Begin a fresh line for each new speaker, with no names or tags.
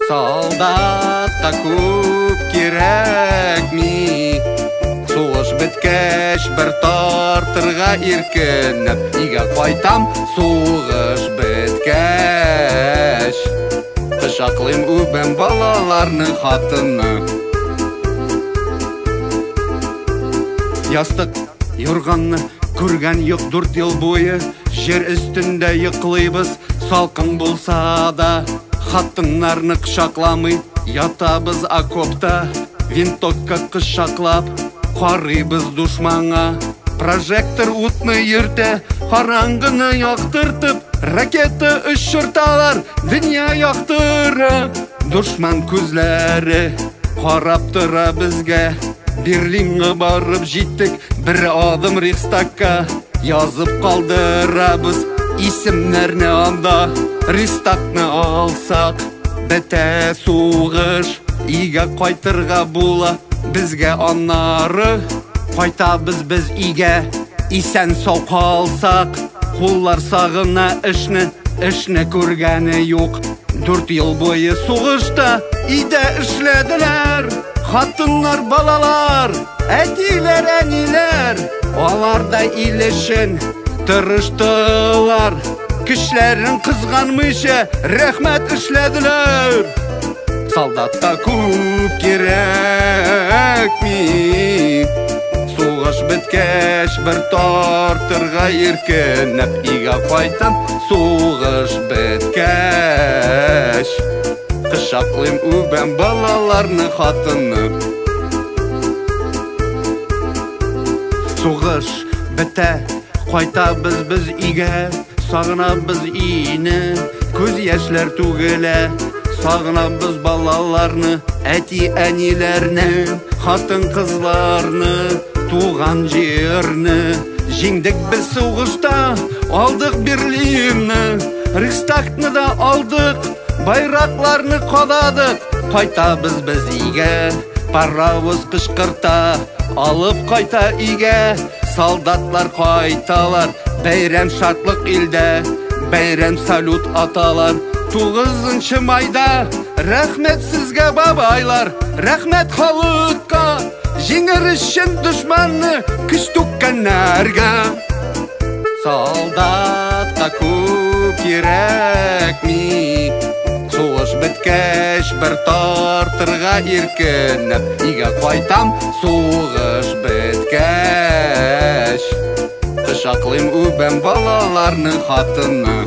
Солдатка күп кирәкми. Сугыш беткәч, бер тартырга иркенләп өйгә кайтам. Сугыш беткәч, кочаклыйм, үбәм балаларны, хатынны. Ястык, юрганны күргән юк 4 ел буе. Җир өстендә йоклыйбыз, салкын булса да. Хатыннарны кочакламый ятабыз окопта. Винтовка кочаклап карыйбыз дошманга. Прожектор утны йөртә, караңгыны яктыртып. Ракета очырталар, дөнья яктыра. Дошман күзләре карап тора безгә. Берлинга барып җиттек, бер адым Рейхстагка. Язып калдырабыз исемнәрне анда. Рейхстагны алсак, бетә сугыш. Өйгә кайтырга була безгә аннары. Кайтабыз без өйгә, исән сау калсак. Куллар сагына эшне, эшне күргәне юк. 4 ел буе сугышта өйдә эшләделәр. Хатыннар, балалар, әтиләр, әниләр. Алар да ил өчен тырыштылар. Көчләрен кызганмыйча рәхмәт эшләделәр. Солдатка күп кирәкми. Сугыш беткәч, бер тартырга иркенләп өйгә кайтам. Сугыш беткәч, кочаклыйм, үбәм балаларны, хатынны. Сугыш бетә, кайтабыз без өйгә. Сагынабыз өйне, күз яшьләр түгелә. Сагынабыз балаларны, әти-әниләрне, хатын-кызларны, туган җирне. Җиңдек без сугышта, алдык Берлинны. Рейхстагны да алдык, байракларны кададык. Кайтабыз без өйгә, паровоз кычкырта, алып кайта өйгә. Солдатлар кайталар, бәйрәм, шатлык илдә. Бәйрәм, салют аталар 9 майда. Рәхмәт сезгә, бабайлар, рәхмәт халыкка. Җиңәр өчен дошманны көч түккәннәргә. Солдатка күп кирәкми. Сугыш беткәч, бер тартырга иркенләп өйгә кайтам. Сугыш беткәч, кочаклыйм, үбәм балаларны, хатынны.